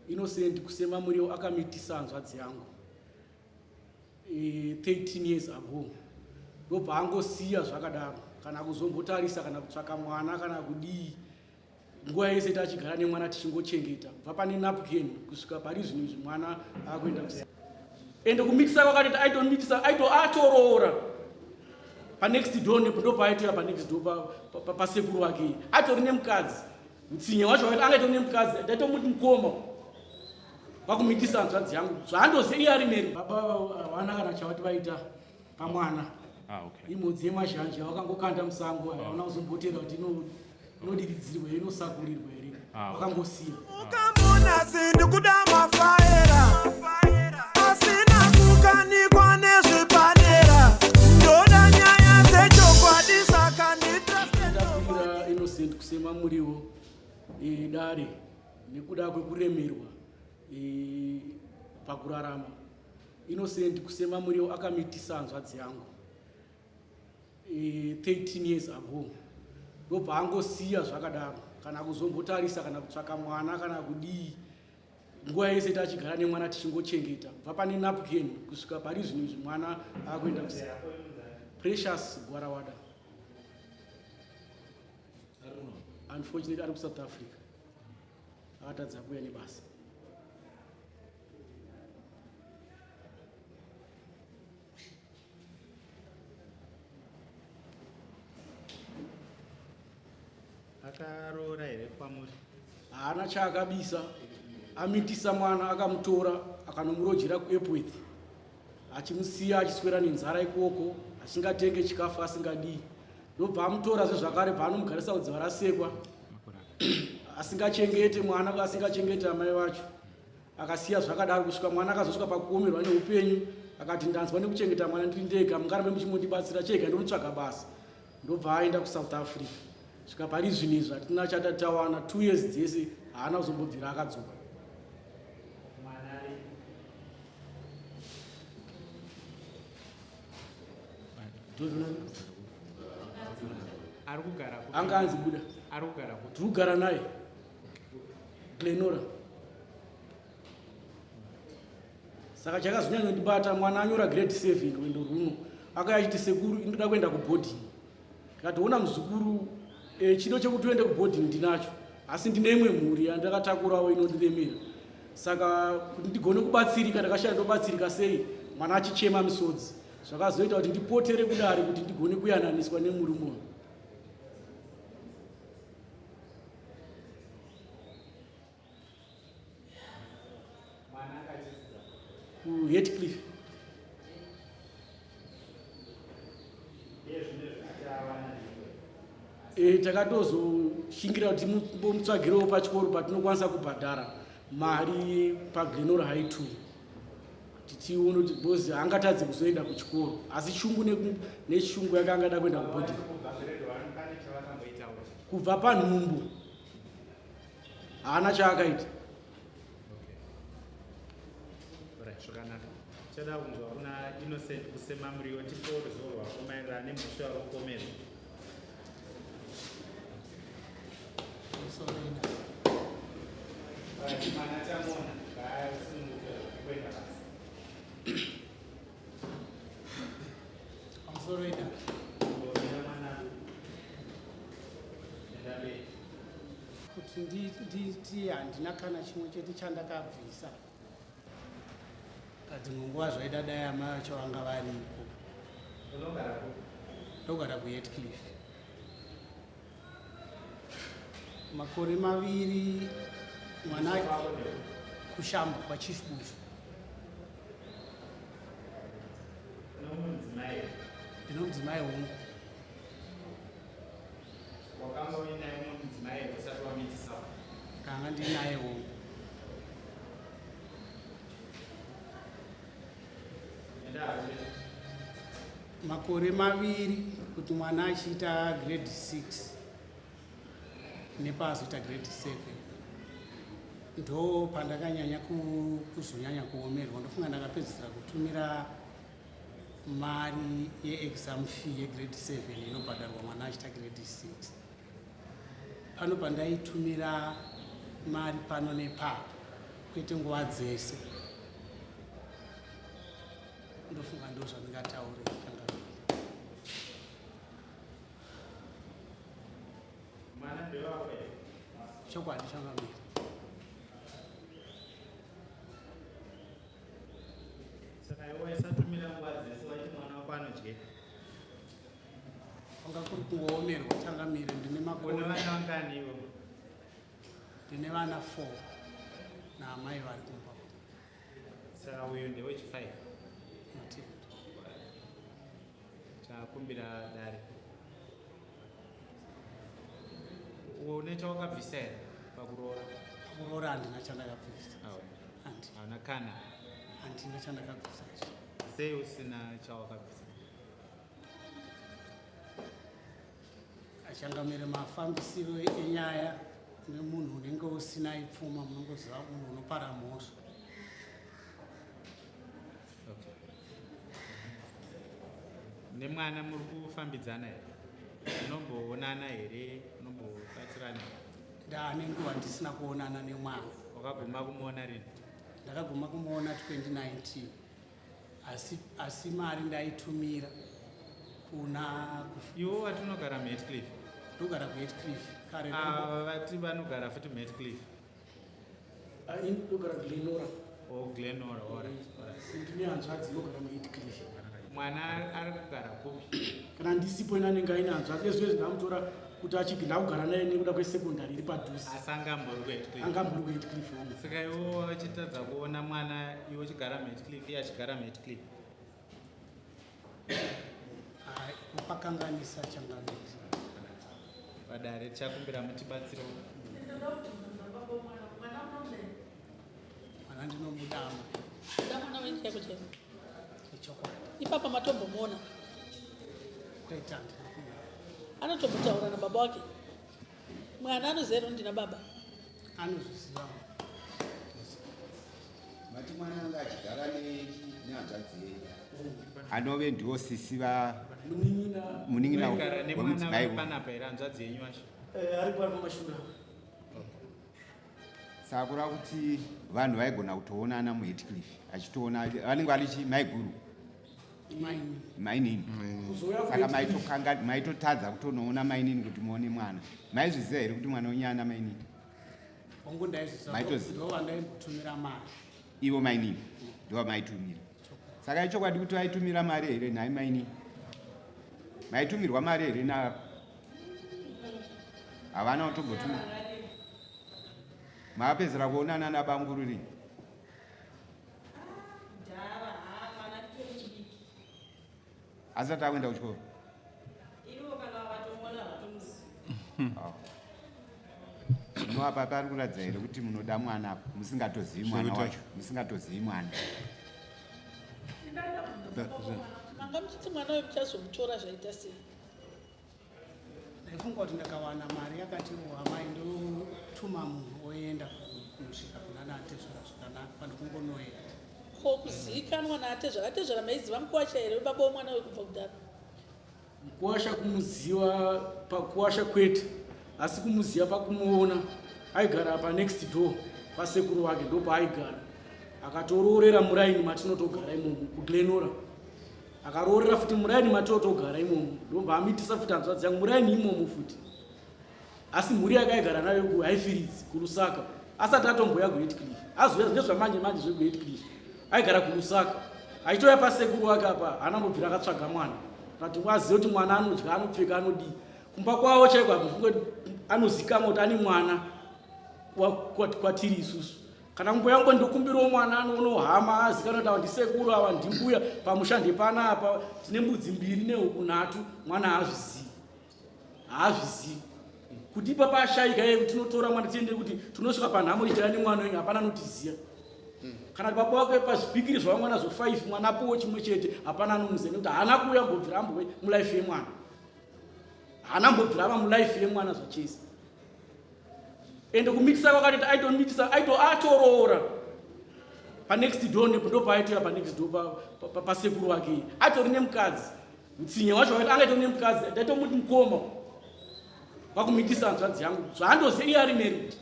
Innocent kusema muriwo akamitisa hanzvadzi yangu 13 e, years ago ndobva angosiya zvakadaro kana kuzombotarisa kana kutsvaka mwana kana kudii nguva yese tachigara nemwana tichingochengeta kubva pane napkin kusvika pari zvino izvi mwana akuenda kusi ende kumitisa kwakatoita aitomitisa aito atoroora panext door nepo ndopaaitoya panext door pasekuru wake atori nemukadzi utsinye wacho wakati angaito nemukadzi ndaitomuti mukoma kwakumitisa hanzvadzi yangu zvaandoziva iye ari meri baba havana kana chavati vaita pamwana ah, okay. imhodzi yemazhanje vakangokanda musango havana ah. kuzombotera kuti inodiridzirwa here inosakurirwa here ah, vakangosiya ukamona sindikuda mafaera asina kukanikwa nezvipanera ndoda nyaya dzechokwadi saka nditakuira Innocent kusema muriwo e, dare nekuda kwekuremerwa e, pakurarama Innocent kusema muriwo akamitisa hanzvadzi yangu e, 13 years ago ndobva angosiya zvakadaro kana kuzombotarisa kana kutsvaka mwana kana kudii nguva yese tachigara nemwana tichingochengeta kubva pane napkin kusvika pari zvino izvi mwana akuenda Precious Gwarawada unfortunately ari kuSouth Africa akatadza kuuya nebasa. Akaroora here kwamuri? Haana chaakabisa, amitisa mwana akamutora akanomurojera kuEpworth achimusiya achiswera nenzara ikoko asingatenge chikafu asingadii ndobva amutorazve zvakare bva anomugarisa kudziva rasekwa asingachengete mwana asingachengete amai vacho akasiya zvakadaro kusvika mwana akazosvika pakuomerwa neupenyu akati ndanzwa nekuchengeta mwana ndiri ndega mungarambe muchimondibatsira chega ndonotsvaga basa ndobva aenda kusouth africa svika pari zvinhu izvi hatina chatati tawana two years dzese haana kuzombobvira akadzoka anga anzi buda tiri kugara naye Glenora. Saka chakazonyanyondibata mwana anyora grade 7 rwendo rwuno akauya achiti sekuru indoda kuenda kuboarding. Ndikati ona muzukuru e, chido chekuti uende kuboarding ndinacho asi ndine imwe mhuri yandakatakurawo inondiremera saka kuti ndigone kubatsirika ndakashaya ndobatsirika sei mwana achichema misodzi zvakazoita kuti ndipotere kudare kuti ndigone kuyananiswa nemurume uyu. kuHatcliffe e, takatozoshingira kuti timutsvagirewo pachikoro patinokwanisa kubhadhara mari paglenora high two kuti tione kuti because haangatadze kuzoenda kuchikoro asi shungu neshungu yake angada kuenda kubhodhi kubva panhumbu haana chaakaita zvakanaka chada kunzwa kuna Innocent kusema muriwo tipowo ruzivo rwako maererano nemhosva yauri kupomerwa Mwana tamuona ngaasununguke kuenda basa. Pamusoro ida. Ngomira mwanangu. Enda mberi. Kuti nditi handina kana chimwe chete chandakabvisa. Dzimwe nguva zvaida dai amai vacho vanga varipo. Unogara kupi? Ndogara kuHatcliffe. Makore maviri mwana kushamba kwaChief Bushu. Ndino mudzimai hongu. Wakanga uinaye mumwe mudzimai here usati wamitisa? Ndanga ndinaye hongu. Makore maviri kuti mwana achiita grade 6 nepaazoita grade 7 ndo pandakanyanya kuzonyanya kuomerwa ndofunga ndakapedzisira kutumira mari yeexam fee yegrade 7 inobhadharwa mwana achiita grade 6 pano pandaitumira mari pano nepapo. Kwete nguva dzese. Ndofunga ndo zvandingataure changamire. Mwana ndewako here? Chokwadi changamire. Saka iwe waisatumira nguva dzese waiti mwana wako anodyei? Kwanga kuri kungoomerwa changamire ndine makore. Une vana vangani iwe? Ndine vana 4 naamai vari kumba. Saka uyu ndewechi 5. Notenda. Chakumbira dare. Une chawakabvisa here pakuroora? Pakuroora handina chandakabvisa. Hauna kana? Handina chandakabvisa. Sei usina chawakabvisa? Achangamire mafambisiro enyaya nemunhu unenge usina ipfuma munongoziva munhu unopara mhosva. Okay. Nemwana muri kufambidzana here? Munomboonana here? Munombobatsirana? Ndaane nguva ndisina kuonana nemwana. Wakaguma kumuona rini? Ndakaguma kumuona 2019 asi, asi mari ndaitumira kuna Iwe wati unogara muHatcliffe? Ndogara kuHatcliffe kare. Ah, vati vanogara futi muHatcliffe. Ah, ini ndogara Glenora. Oh, Glenora, all right. All right. Ndine hanzvadzi inogara muHatcliffe. Mwana ari kugara kupi? Kana ndisipo ini anenge aine hanzvadzi. Ezvinezvi ndamutora kuti achigenda ndakugara naye nekuda kwesekondari iri padhuze. Asi angambori kuHatcliffe? Angambori kuHatcliffe hongu. Saka iwe wachitadza kuona mwana iwe uchigara muHatcliffe iye achigara muHatcliffe? Upakanganisa changamire. Vadare tichakumbira mutibatsirewo. Mwana ndinomuda amai. Kuda mwana wenyu chaiko chaiko. Ichokwadi. Ipapa matombomuona. Kwete handina kumuona. Anotombotaura nababa wake. Mwana anoziva here kuti ndina baba? Anozviziva. Mati mwana anga achigara nehanzvadzi yenyu anove ndiwo sisi va munin'ina wemudzimai panapa here hanzvadzi yenyu wacho? Eh, ari pano pamashure. Saka kureva kuti vanhu vaigona kutoonana muHatcliffe achitoona vanenge vari chi maiguru mainini. Saka maitokanga maitotadza kutonoona mainini kuti muone mwana. Maizviziva here kuti mwana wenyu ana mainini? Hongu ndaizviziva. Maitoziva. Ndo vandaimbotumira mari. Ivo mainini ndo vamaitumira. Saka ichokwadi kuti vaitumira mari here nhai mainini? Maitumirwa mari here na havana kutombotumira? Makapedzera kuonana nabamukuru rini? Asati akuenda kuchikoro? No, apa pari kuratidza here kuti munoda mwana apa musingatozivi mwana wacho, musingatozivi mwana. Manga muchiti mwana uyu muchazomutora zvaita sei? Ndaifunga kuti ndakawana mari yakati amai ndotuma munhu oenda kunosvika kuna natezvara zvakanaka pano kungonoenda. Ko kuzivikanwa naatezvara? Atezvara maiziva mukuwasha here baba womwana uyu kubva kudhara? Mukuwasha kumuziva pakuwasha kwete, asi kumuziva pakumuona. Aigara panext door pasekuru wake ndopaaigara. Akatoroorera muraini matinotogara imomo kuGlenora. Akaroorera futi muraini matinotogara imomo ndobva amitisa futi hanzvadzi yangu muraini imomo futi. Asi mhuri yake aigara nayo kuHighfields kuLusaka asati atomboya kuHatcliffe. Azouya ndezvamanje manje zvekuHatcliffe. Aigara kuLusaka. Achitouya pasekuru wake apa haana kumbobvira akatsvaga mwana. Kati wazive kuti mwana anodya anopfeka anodii. Kumba kwavo chaiko hamufunge kuti anozikanwa kuti ane mwana kwatiri isusu. Kana mbuya yangu ndokumbirawo mwana anoonawo hama azikanwa kuti ava ndisekuru ava ndimbuya pamusha ndepana apa tine mbudzi mbiri nehuku nhatu mwana haazvizivi. Haazvizivi. Kuti ipapa ashaika iye kuti tinotora mwana tiende kuti tinosvika panhamo ichitaya nemwana wenyu hapana anotiziva. Kana kuti baba wake pazvipikiri zvavamwe nazvo 5 mwana apuwe chimwe chete hapana anomuziva nekuti haana kuuya mbobvira ambove mulife yemwana. Haana mbobvira ava mulife yemwana zvachese. Ende kumitisa kwakatoita aitomitisa aito atoroora panext door ndipo ndopaaitoya panext door pasekuru wake atori nemukadzi. Utsinye wacho wakati angaito nemukadzi ndaitomuti mukoma wakumitisa hanzvadzi yangu zvaandoziva iye ari married.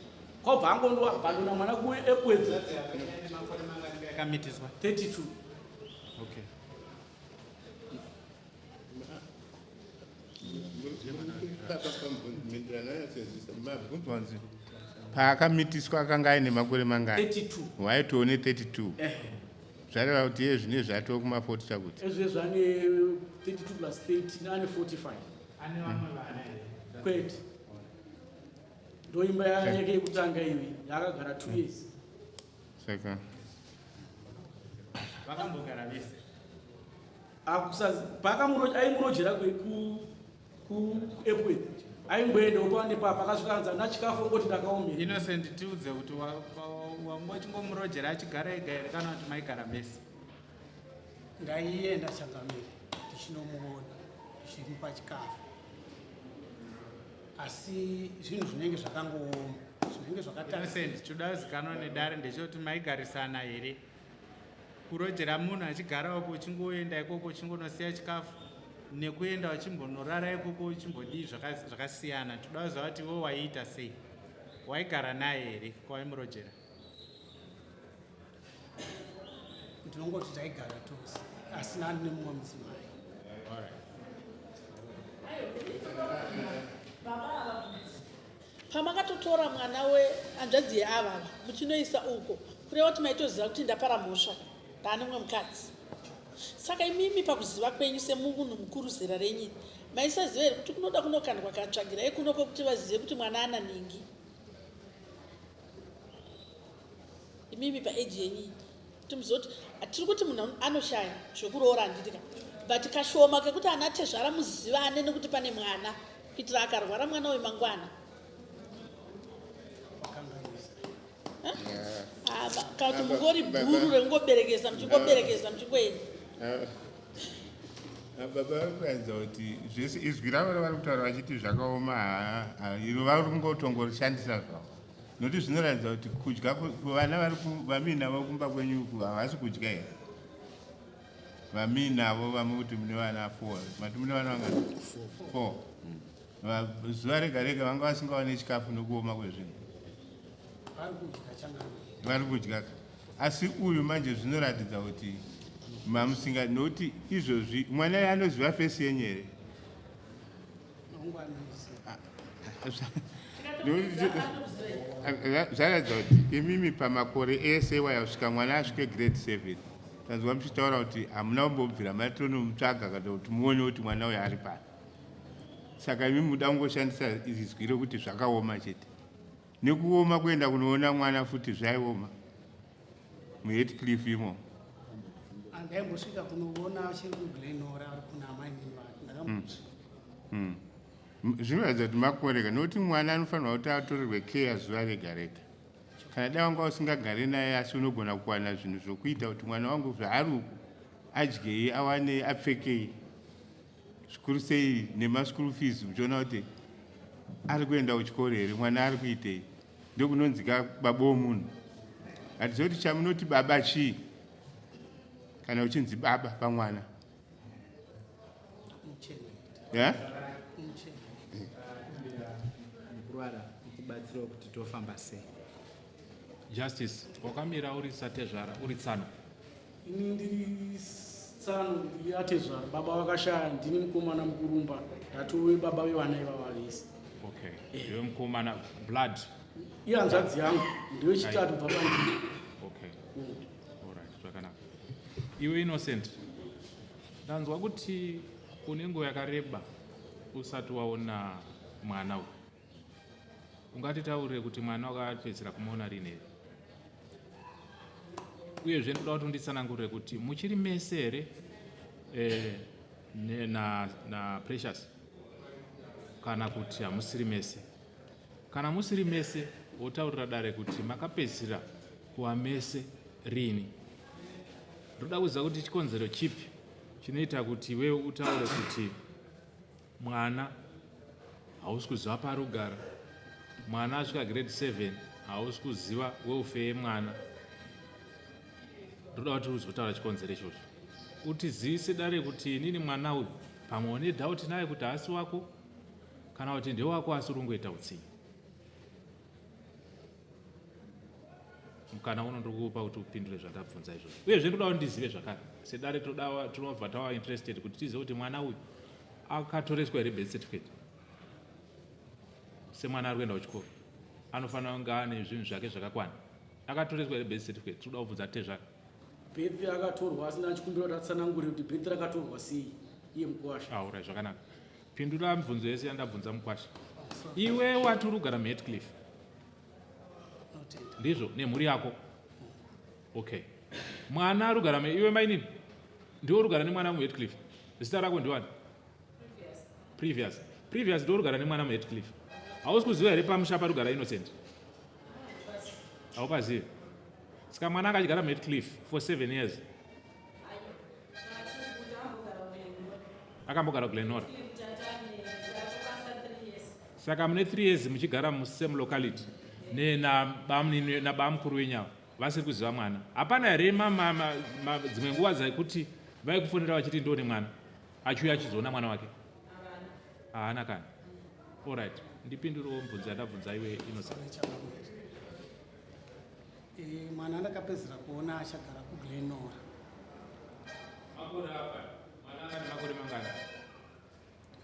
Kwabva angondoabandona mwana kuEpworth. Yakamitiswa. 32. Okay. Paakamitiswa akanga aine makore mangani? 32. Waitowo ne 32. Zvareva kuti iye zvine zvatoo kuma 40 chakuti. Ezve ane 32 plus 13 ane 45. Ane vamwe vana here? Kwete. Ndoimba yake yekutanga iwi yakagara 2 years. Saka Vakambogara vese. Aimurojera kuEpworth aimboendawo pande papa akasvika anzi ana chikafu ongoti ndakaomera. Innocent tiudze kuti wanga uchingomurojera achigara ega here kana kuti maigara mese? Ndaienda changamire ndichinomuona ndichimupa chikafu asi zvinhu zvinenge zvakangooma zvinenge zvakatarisa. Innocent, choda kuzikanwa nedare ndechekuti maigarisana here? Kurojera munhu achigara uko uchingoenda ikoko uchingonosiya chikafu nekuenda uchimbonorara ikoko uchimbodii zvakasiyana. Toda kuziva kuti iwe waiita sei? Waigara naye here kwawaimurojera? Ndinongoti taigara tose asi nani nemumwe mudzimai. Pamakatotora mwana wehanzvadzi yeavava muchinoisa uko, kureva kuti maitoziva kuti ndapara mhosva ndaane mumwe mukadzi. Saka imimi pakuziva kwenyu semunhu mukuru zera renyu maisaziva here kuti kunoda kunokandwa katsvagirai kuno kwekuti vazive kuti mwana ana nhingi? Imimi paeji yenyu kuti muzoti tiri kuti munhu anoshaya zvekuroora handiti ka, but kashoma kekuti ana tezvara muzivane nekuti pane mwana kuitira akarwara mwana uyu mangwana. Kana kuti mungori bhuru rekungoberekesa muchingoberekesa muchingoenda. Baba vari kuratidza kuti zvese izwi ravo ravari kutaura vachiti zvakaoma iro vari kungotongorishandisa zvavo nokuti zvinoratidza kuti kudya vana vari vamuinavo kumba kwenyu uku havasi kudya here? Vamuinavo vamuti mune vana 4, mati mune vana vangani? 4. Zuva rega rega vanga vasingawane chikafu nokuoma kwezvinhu. Vari kudya asi uyu manje zvinoratidza kuti mamusinga nokuti izvozvi mwana uyu anoziva fesi yenyu here? Zvaratidza kuti imimi pamakore ese waya kusvika mwana asvike grade 7 tanzwa muchitaura kuti hamuna kumbobvira matonomutsvaga kana kuti muone kuti mwana uyu ari pano. Saka imi muda kungoshandisa izwi rekuti zvakaoma chete. Nekuoma kuenda kunoona mwana futi zvaioma muHeathcliff imo. Andaimbosvika kunoona achiri kuGlenora ari kuna amainini vake ndakambosvika. Zvinoratidza kuti makoreka nokuti mwana anofanirwa kuti atorerwe keya zuva rega rega. Kana dai wanga usingagari naye asi unogona kuwana zvinhu zvokuita kuti mwana wangu zvaari uku adyei awane apfekei zvikuru sei nemaschool fees uchiona kuti ari kuenda kuchikoro here mwana ari kuitei ndokunonzika baba womunhu. Hatizivi kuti chamunoti baba chii kana uchinzi baba pamwana. Mukurwara kubatsirawo kuti tofamba sei. Justice, wakamira uri satezvara uri tsano? Ini ndiri tsano, ndiri atezvara. Baba vakashaya, ndini mukomana mukurumba, ndatove baba vevana ivava vese. Okay, ndiwe mukomana blood. Ihanzvadzi yangu, ndiwe chitatu kubva pandiri. Okay. Alright, zvakanaka. Iwe Innocent, ndanzwa kuti une nguva yakareba usati waona mwana uyu. Ungatitaurire kuti mwana wakapedzisira kumuona rini here? Uyezve ndinoda kuti unditsanangurire kuti muchiri mese here na Precious kana kuti hamusiri mese? Kana musiri mese, wotaurira dare kuti makapedzisira kuva mese rini. Ndoda kuziva kuti chikonzero chipi chinoita kuti iwewe utaure kuti mwana hausi kuziva paari kugara, mwana asvika grade 7 hausi kuziva welfare yemwana. Ndoda kuti uzotaura chikonzero ichocho, utizivise dare kuti inini mwana uyu pamwe une doubt naye kuti haasi wako kana kuti ndewako asi uri kungoita utsinye. Mukana uno ndiri kukupa kuti upindure zvandabvunza izvozvo. Uyezve ndoda kuti ndizive zvakare. Sedare toda tinobva tava interested kuti tizive kuti mwana uyu akatoreswa here birth certificate. Semwana ari kuenda kuchikoro anofanira kunge ane zvinhu zvake zvakakwana. Akatoreswa here birth certificate? Tinoda kubvunza tezvara. Birth akatorwa asina achikumbira kuti atsanangure kuti birth rakatorwa sei iye mukwasha. Ah, alright, zvakanaka. Pindura mibvunzo yese yandabvunza mukwasha. Iwe wati uri kugara muHatcliffe. Ndizvo nemhuri yako. Okay. Mwana ari kugara iwe mainini. Ndiwe uri kugara nemwana muHatcliffe. Zita rako ndiwani? Previous. Previous ndiwe uri kugara nemwana muHatcliffe. Hausi kuziva here pamusha pari kugara Innocent? Haupazivi. Saka mwana anga achigara muHatcliffe for 7 years. Akambogara kuGlenora. Saka mune 3 years muchigara musame locality nabamukuru nabamukuru wenyu ava vasiri kuziva mwana. Hapana here dzimwe nguva dzekuti vaikufonera vachiti ndone mwana achiuya achizoona mwana wake? Haana kana. Alright, ndipindurewo mubvunzo yandabvunza iwe Innocent. E, mwana ndakapedzera kuona achagara kuGlenora. Makore apa mwana anga nemakore mangani?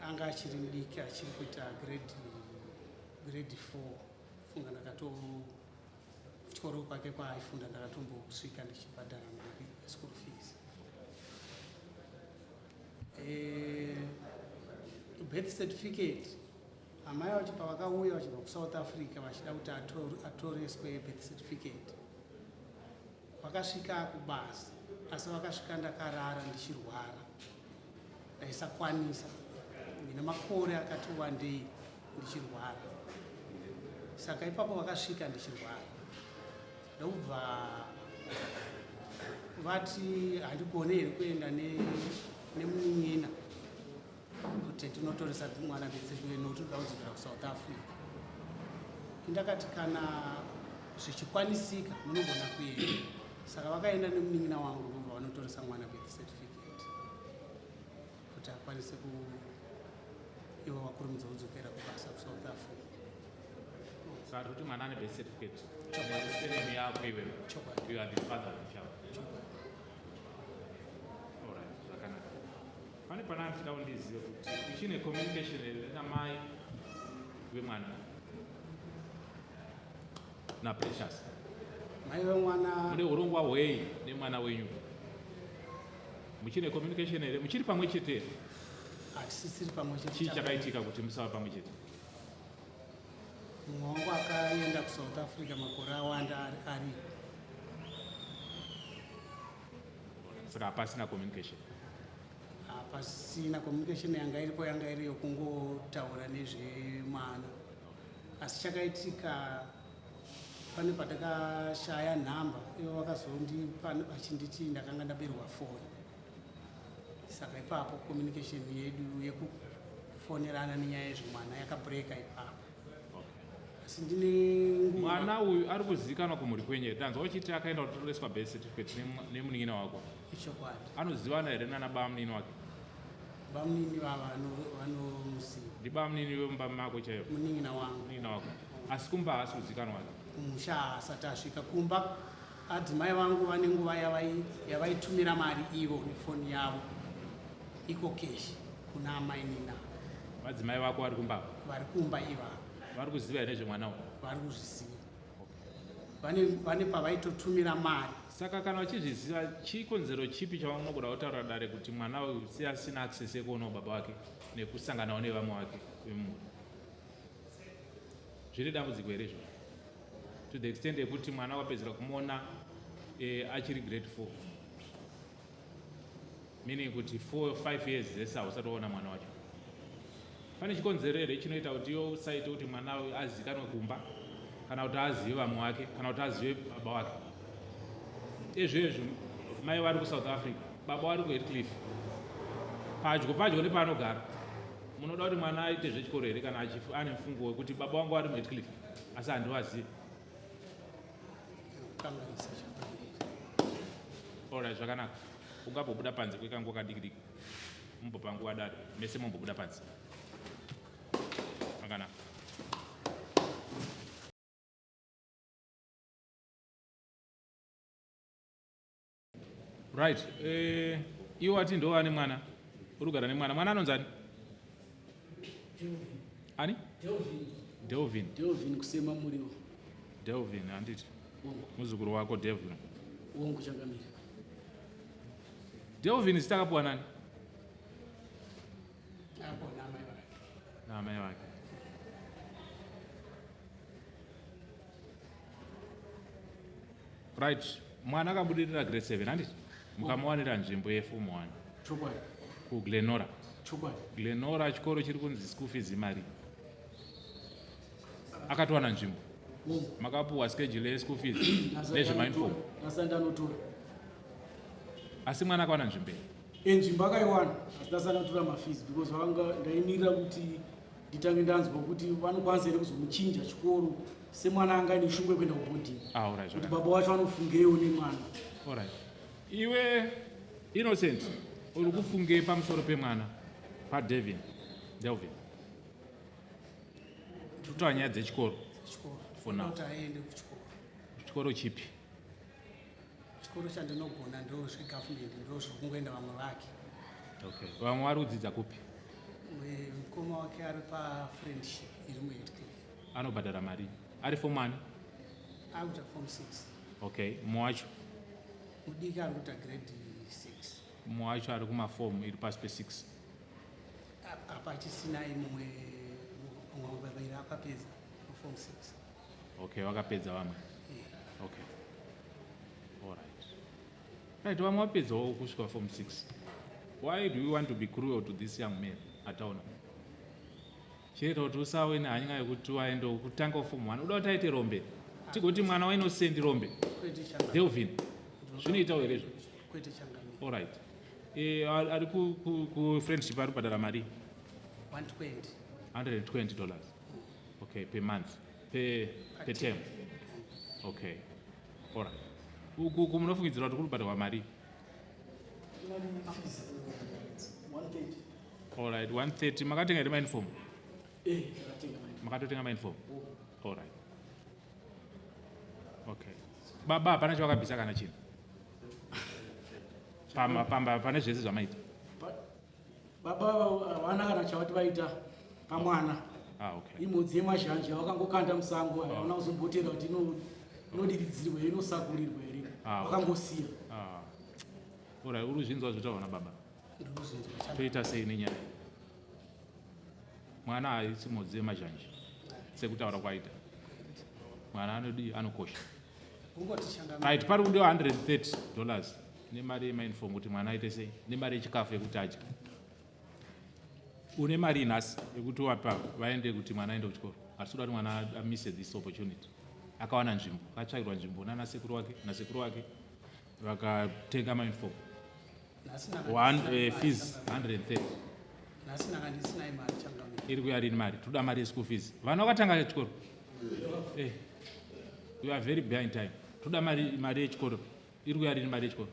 Anga achiri mudiki achiri kuita grade grade 4 funga ndakato kuchikoro kwake kwaaifunda ndakatombosvika ndichibhadhara mari yeschool fees. E, birth certificate amai vacho pavakauya vachibva kuSouth Africa vachida kuti atoreswe birth certificate vakasvika kubasa asi vakasvika ndakarara ndichirwara ndaisakwanisa ndine makore akati wandei ndichirwara saka ipapo vakasvika ndichirwara ndokubva vati handigone here kuenda nemunin'ina kuti tinotoresa mwana birth certificate nokuti toda kudzokera kuSouth Africa. Indakati kana zvichikwanisika munogona kuenda. Saka vakaenda nemunin'ina wangu ndobva vanotoresa mwana birth certificate kuti akwanise ku ivo vakurumidza kudzokera kubasa kuSouth Africa. Saka kuti mwana ane birth certificate. Surname yako iwewe. Chokwadi. You are the father of the child. Chokwadi. Alright, zvakanaka. Pane pana ndida kundizive kuti uchine communication here namai vemwana naPrecious. Mai vemwana mune urongwa hwei nemwana wenyu? Muchine communication here? Muchiri pamwe chete here? Hatisisiri pamwe chete. Chii chakaitika kuti musava pamwe chete? Mumwe wangu akaenda kuSouth Africa makore awanda ariko. Saka hapasina communication. Hapasina communication yanga iripo yanga iri yokungotaura nezvemwana. Asi chakaitika pane patakashaya nhamba ivo vakazondipa vachinditi ndakanga ndaberwa foni. Saka ipapo communication yedu yekufonerana nenyaya yezvemwana yakabreka ipapo. Asi ndine nguva. Mwana uyu ari kuzivikanwa kumhuri kwenyu here? Tanzwa uchiti akaenda kutoreswa birth certificate nemunin'ina wako. Ichokwadi. Anozivana here nana bamunini wake? Bamunini vava vanomuziva. Ndibamunini vemumba mako chaivo? Munin'ina wangu. Munin'ina wako. Asi kumba haasi kuzivikanwa wake? Kumusha haasati asvika. Kumba adzimai vangu vane nguva yavaitumira mari ivo nefoni yavo iko keshi kuna amai nina. Madzimai vako vari kumba? Vari kumba ivavo. Vari kuziva here nezvemwana uyu? Vari kuzviziva. Vane pavaitotumira mari. Saka kana uchizviziva chikonzero chipi chaunogona kutaura dare kuti mwana uyu sei asina access yekuonawo baba vake nekusanganawo nevamwe vake vemumhuri? Zviri dambudziko here izvozvo? To the extent yekuti mwana wapedzera kumuona achiri grade 4. Meaning kuti 4 5 years dzese hausati waona mwana wacho. Pane chikonzero here chinoita kuti iwe usaite kuti mwana uyu azikanwe kumba kana kuti azive vamwe wake kana kuti azive baba wake? Ezvezvo mai vari kuSouth Africa, baba vari kuHatcliffe, padyo padyo nepaanogara. Munoda kuti mwana aite zvechikoro here kana ane mufungo wekuti baba vangu vari muHatcliffe asi handivazivi? Alright, zvakanaka. Ungambobuda panze kwekanguva kadiki diki. Mumbopa nguva dare. Mese mumbobuda panze. Zvakanaka. Right. Eh, iwe wati ndo ane mwana. Uri kugara nemwana. Mwana anonzi ani? Ani? Delvin. Delvin. Delvin kusema muriwo. Delvin handiti. Muzukuru wako Delvin. Wongu changamire. Delvin zita akapuwa nani? Apo naamai vake. Naamai vake. Right. Mwana akabudirira grade 7 handiti? Mukamuwanira nzvimbo yeform 1. Chokwadi. KuGlenora. Chokwadi. Glenora chikoro chiri kunzi school fees imari. Akatowana nzvimbo. Makapuwa schedule yeschool fees nezvemainform. Ndasandanotora. Asi mwana akawana nzvimbo here? Enzvimbo akaiwana asi ndasandanotora mafees because vanga ndaimirira kuti nditange ndanzwa kuti vanokwanisa here kuzomuchinja chikoro semwana anga aine shungu yekuenda kuboarding. Ah, all right, Kuti baba wacho anofungewo nemwana. All right. Iwe Innocent uri kufungei pamusoro pemwana paDevin Delvin? Tiri kutaura nyaya dzechikoro. Chikoro. For now. Kuti aende kuchikoro. Chikoro chipi? Chikoro chandinogona ndo zvegovernment ndo zviri kungoenda vamwe vake. Okay. Vamwe vari kudzidza kupi? Mukoma wake ari pafriendship iri muHeadcliff. Anobhadhara mari. Ari form ani? Akuita form 6. Okay, mumwe wacho? Mudiki ari kuita grade 6. Mumwe wacho ari kumaform iri pasi pe6. Apa achisina mumwe mumwe vaviri akapedza form 6. Okay, vakapedza vamwe. Yeah. Okay. All right. Right, vamwe vapedzawo kusvika form 6. Why do you want to be cruel to this young man ataona? Chinoita kuti usawe nehanya yekuti waende kutanga form 1. Uda kuti aite rombe. Tigoti mwana waInnocent rombe. Delvin. Zvinoitawo here izvo? Kwete changamire. All right. Eh, ari ku, ku, ku friendship ari kubhadhara mari 120. $120. Okay, per month. Per, per term. Okay. All right. Uku uku munofungidzira kuti kuri kubhadharwa mari? 130. All right, 130. Makatenga here mauniform? Eh, ndakatenga mauniform. Makatotenga mauniform? All right. Okay. Baba hapana chavakabvisa kana chinhu. Pamba pamba pane zvese zvamaita. Baba havana kana chavati vaita pamwana. Ah, okay. Imhodzi yemazhanje vakangokanda musango havana kuzombotera kuti inodiridzirwa here inosakurirwa here. Ah, okay. Vakangosiya. Ah. All right, uri kuzvinzwa zvotaurwa nababa. Ndozvinzwa. Toita sei nenyaya? Mwana haisi mhodzi yemazhanje sekutaura kwaita. Mwana anodii anokosha. Kungoti changamire. Right, pari kudiwa $130 nemari yemauniform kuti mwana aite sei nemari yechikafu yekuti adye. Une mari nhasi yekuti wapa vaende kuti mwana aende kuchikoro. Hatisi kuda kuti mwana amise this opportunity. Akawana nzvimbo, akatsvagirwa nzvimbo nana sekuru wake, nasekuru wake vakatenga mauniform. One, fees 130. Nhasi ndanga ndisina mari changamire. Iri kuya rini mari? Toda mari yeschool fees. Vana vakatanga chikoro. You are very behind time. Toda mari, mari yechikoro. Iri kuya rini mari yechikoro?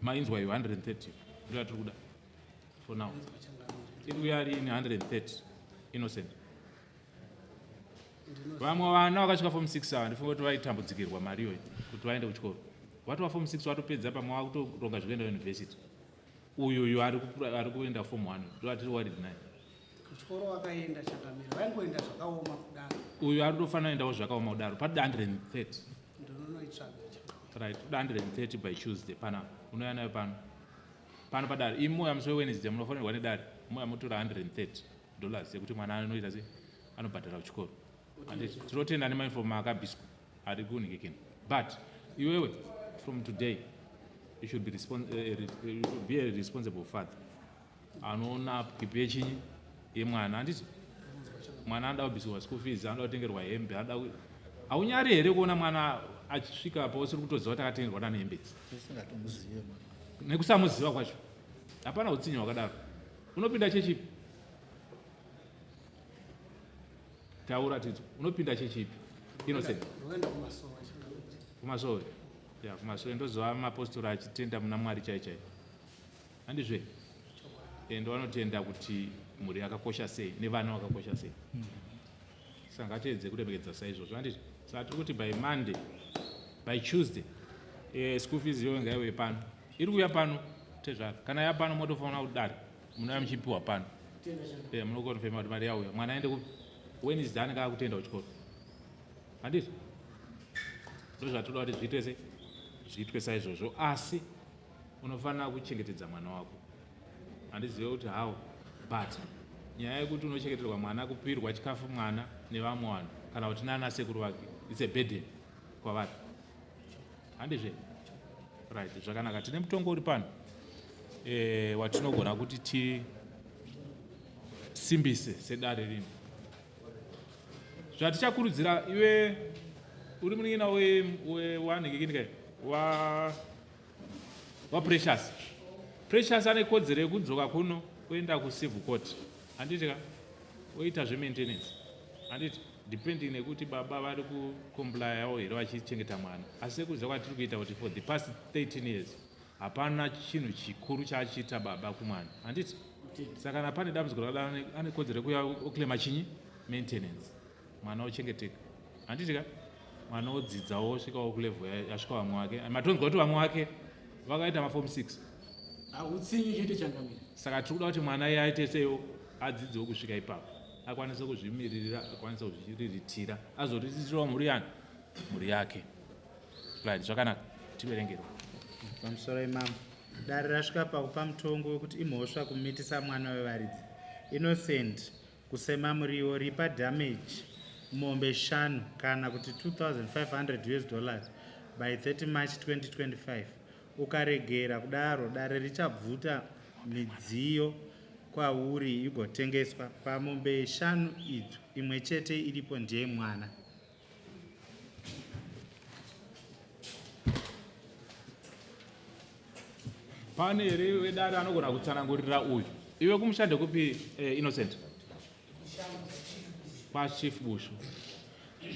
Mainzwa iyo 130. Ndo yatiri kuda. For now. Iri kuya rini 130. Innocent. Vamwe vana vakasvika form 6 ava ndifunga kuti vaitambudzikirwa mari iyoyo kuti vaende kuchikoro. Watova form 6 watopedza pamwe wakutoronga zvekuenda university. Uyu uyu ari kuenda form 1 ndo atiri worried naye. Kuchikoro vakaenda changamire, vaingoenda zvakaoma kudaro. Uyu ari kutofanira kuendawo zvakaoma kudaro. Patoda 130. Ndinonoitsvaga changamire. Right, toda 130 by Tuesday panapa. Unouya nayo pano. Pano padare. Imi mouya musi weWednesday munofanirwa nedare. Mouya motora $130 yekuti mwana anoita sei? Anobhadhara kuchikoro. Handiti tinotenda nemauniform akabviswa ari kunhikikini. But iwewe from today you should be you should be a responsible father. Anoona upkeep yechinyi yemwana handiti? Mwana anoda kubvisirwa school fees, anoda kutengerwa hembe, anoda Haunyari here kuona mwana achisvika pa usiri kutoziva kuti akatengerwa nani hembe idzi? Usingatomuzive mwana. Nekusamuziva kwacho. Hapana utsinye hwakadaro. Unopinda chechipi? Taura tidzo. Unopinda chechipi? Innocent. Ndoenda kumasowe changamire. Kumasowe? Ya, kumasowe ndoziva mapostori achitenda muna Mwari chai chai. Handizve? Ende vanotenda kuti mhuri yakakosha sei nevana vakakosha sei. Saka ngatiedze kuremekedza saizvozvo. Handizve? Saka tiri kuti by Monday, by Tuesday, Eh, school fees iyoyo ngaiuye pano iri kuuya pano tezvara kana yapano motofanira kudare munouya muchipiwa pano eh, munokonfema kuti mari yauya mwana aende kupi wednesday anenge akutenda kuchikoro handizvo ndozvatoda kuti zviitwe se zviitwe saizvozvo asi unofanira kuchengetedza mwana wako handizive kuti how but nyaya yekuti unochengeterwa mwana kupirwa chikafu mwana nevamwe vanhu kana kuti nana sekuru vake its a burden kwavari handizve right zvakanaka tine mutongo uri pano e, watinogona kuti tisimbise sedare rino zvatichakurudzira iwe uri munin'ina wanhingikinika wa waprecious precious ane kodzero yekudzoka kuno kuenda kucivil court handiti ka oita zvemaintenance handiti depending nekuti baba vari kucomplyawo here vachichengeta mwana asi sekuziva kwatiri kuita kuti for the past 13 years hapana chinhu chikuru chaachiita baba kumwana handiti saka kana pane dambudziko rakadaro ane kodzero yekuya oclaima chinyi maintenance mwana ochengeteka handiti ka mwana odzidzawo osvikawo kulevel yasvika vamwe wake matonzwa kuti vamwe wake vakaita maform 6 hautsinyi chete changamire saka tiri kuda kuti mwana iye aite seiwo adzidzewo kusvika ipapo akwanise kuzvimiririra akwanise kuzviriritira azoriritirawo mhuri yani mhuri yake right zvakanaka tiverengerwa pamusoro imambo dare rasvika pakupa mutongo wekuti imhosva kumitisa mwana wevaridzi innocent kusema muriwo ripa damage mombe shanu kana kuti 2500 us dollars by 30 march 2025 ukaregera kudaro dare richabvuta midziyo kwauri igotengeswa pamombe shanu idzo imwe chete iripo ndeyemwana Pane here wedare anogona kutsanangurira uyu? Iwe kumusha ndekupi eh, Innocent? KwaChief Bushu.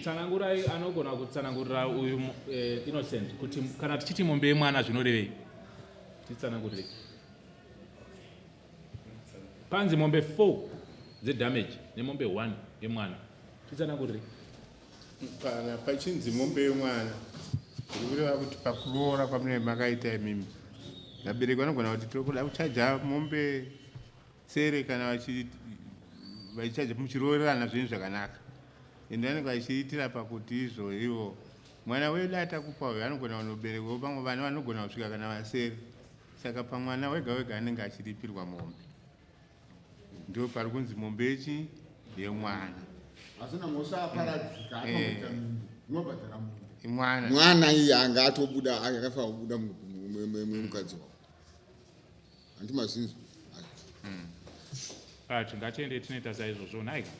Tsanangurai anogona kutsanangurira uyu eh, Innocent kuti kana tichiti mombe yemwana zvinorevei? Titsanangurire. Panzi mombe 4 dzedamage nemombe 1 yemwana. Titsanangurire. Kana pachinzi mombe yemwana zviri kureva kuti pakuroora kwamunenge makaita imimi vabereki vanogona kuti tiri kuda kuchaja mombe tsere kana vachichaja muchiroorerana zvinhu zvakanaka ende vanenge vachiitira pakuti izvo ivo mwana wedu atakupa uyu anogona kunoberekwawo vamwe vana vanogona kusvika kana vasere saka pamwana wega wega anenge achiripirwa mombe ndo pari kunzi mombe yechi yemwana asina mhosva aparadzika eh. akamboita mimba unobhadhara mombe mwana mwana iye anga atobuda akafanira kubuda mumukadzi wavo hanti mazinzwa hmm. right ngatiende tinoita saizvozvo nhaika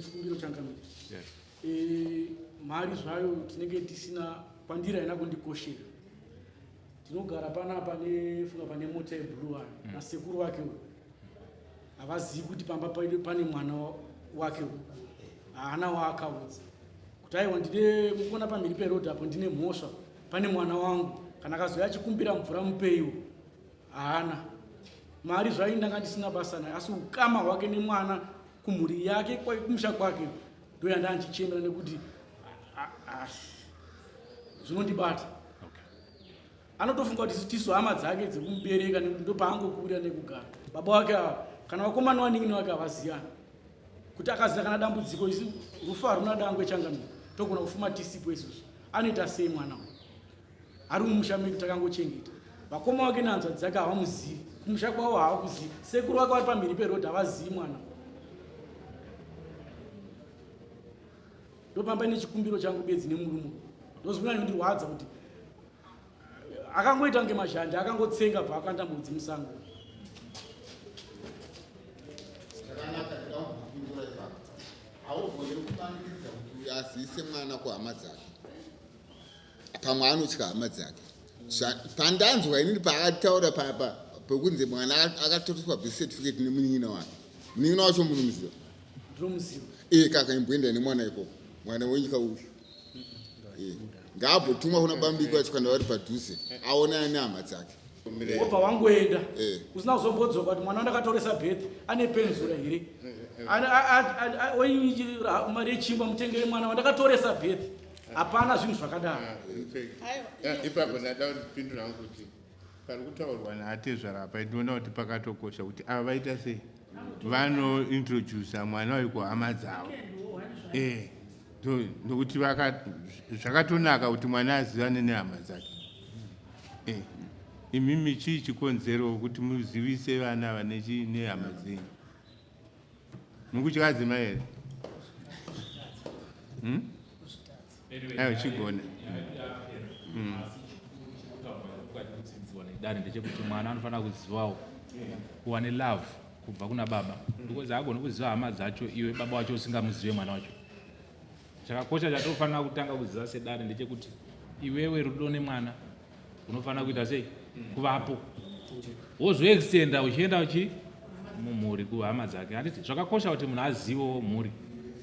Chikumbiro changamire. Yes. Eh, mari zvayo tinenge tisina kwandiri haina kundikoshera. Tinogara panapa nefunga pane mota yeblue ayo mm. nasekuru wake uyu. Havazivi kuti pamba pane mwana wake uyu. Haana waakaudza. Kuti aiwa ndine mukuona pamhiri peroad apo ndine mhosva pane mwana wangu kana akazouya achikumbira mvura mupeiwo. Haana mari zvayo ndanga ndisina basa naye asi ukama hwake nemwana kumhuri yake kumusha kwake ndoyanda ndichichemera nekuti zvinondibata anotofunga kuti tisu hama dzake dzekumubereka nekuti ndopaangokurira nekugara baba wake ava kana vakomana vanin'ina wake havaziyani kuti akaziva kana dambudziko isu rufu haruna dangwe changamire togona kufuma tisipo isusu anoita sei mwana uyu ari mumusha medu takangochengeta vakoma vake nehanzvadzi dzake havamuzivi kumusha kwavo havakuzivi sekuru vake vari pamhiri perodhi havazivi mwana ndopamba nechikumbiro changu bedzi nemurume ndozvinonyondirwadza kuti akangoita kunge mazhanje akangotsenga bva akanda mudzi musango zvakanaka ndida kukupindura ipapo haugone kumanikidza kuti azivise mwana kuhama dzake pamwe anotya hama dzake pandanzwa inini paakataura papa pekunzi mwana akatoriswa birth certificate nemunin'ina wake munin'ina wacho munomuziva ee kaka imboenda nemwana ikoko mwana wenyika uyu eh, ngaambotumwa kuna bambiko acho kana vari padhuze aonana nehama dzake. Wobva wangoenda Eh. usina kuzombodzoka kuti mwana wandakatoresa birth ane penzura here, mari yechingwa mutengere mwana wandakatoresa birth. Hapana zvinhu zvakadaro. Ah, in fact, Aiwa. Ipapo ndada kupindura hangu kuti pari kutaurwa naatezvara apa, ndinoona kuti pakatokosha kuti ava vaita sei, vanointrodusa mwana uyu kuhama dzavo, nokuti zvakatonaka kuti mwana azivane nehama dzake. Imimi chii chikonzero kuti muzivise vana ava nehama dzenyu? Mukutya adzimai here? Aiwa, chigona. Kutsidziwa nedare ndechekuti mwana anofanira kuzivawo kuva nelove kubva kuna baba, because haagoni kuziva hama dzacho iwe baba wacho usingamuzive mwana wacho. Chakakosha chatofanira kutanga kuziva sedare ndechekuti iwewe rudo nemwana unofanira kuita sei kuvapo, wozoextenda uchienda uchi mumhuri kuhama dzake, handiti? Zvakakosha kuti munhu azivewo mhuri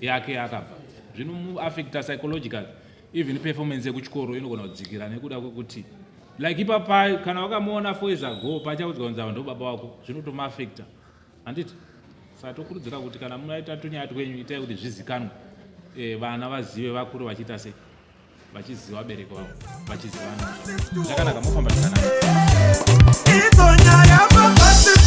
yake yaakabva. Zvinomuafecta psychological, even performance yekuchikoro inogona kudzikira nekuda kwekuti like ipapa kana wakamuona 4 years ago, pachaudzwa kunzi ava ndo baba wako, zvinotomuafecta, handiti? Saka tokurudzira kuti kana munaita tunyaya twenyu, itai kuti zvizikanwe, vana vazive, vakuru vachiita sei, vachiziva vabereki vavo, vachizivana zvakanaka, mofamba zvakanaka. Idzo nyaya papasi.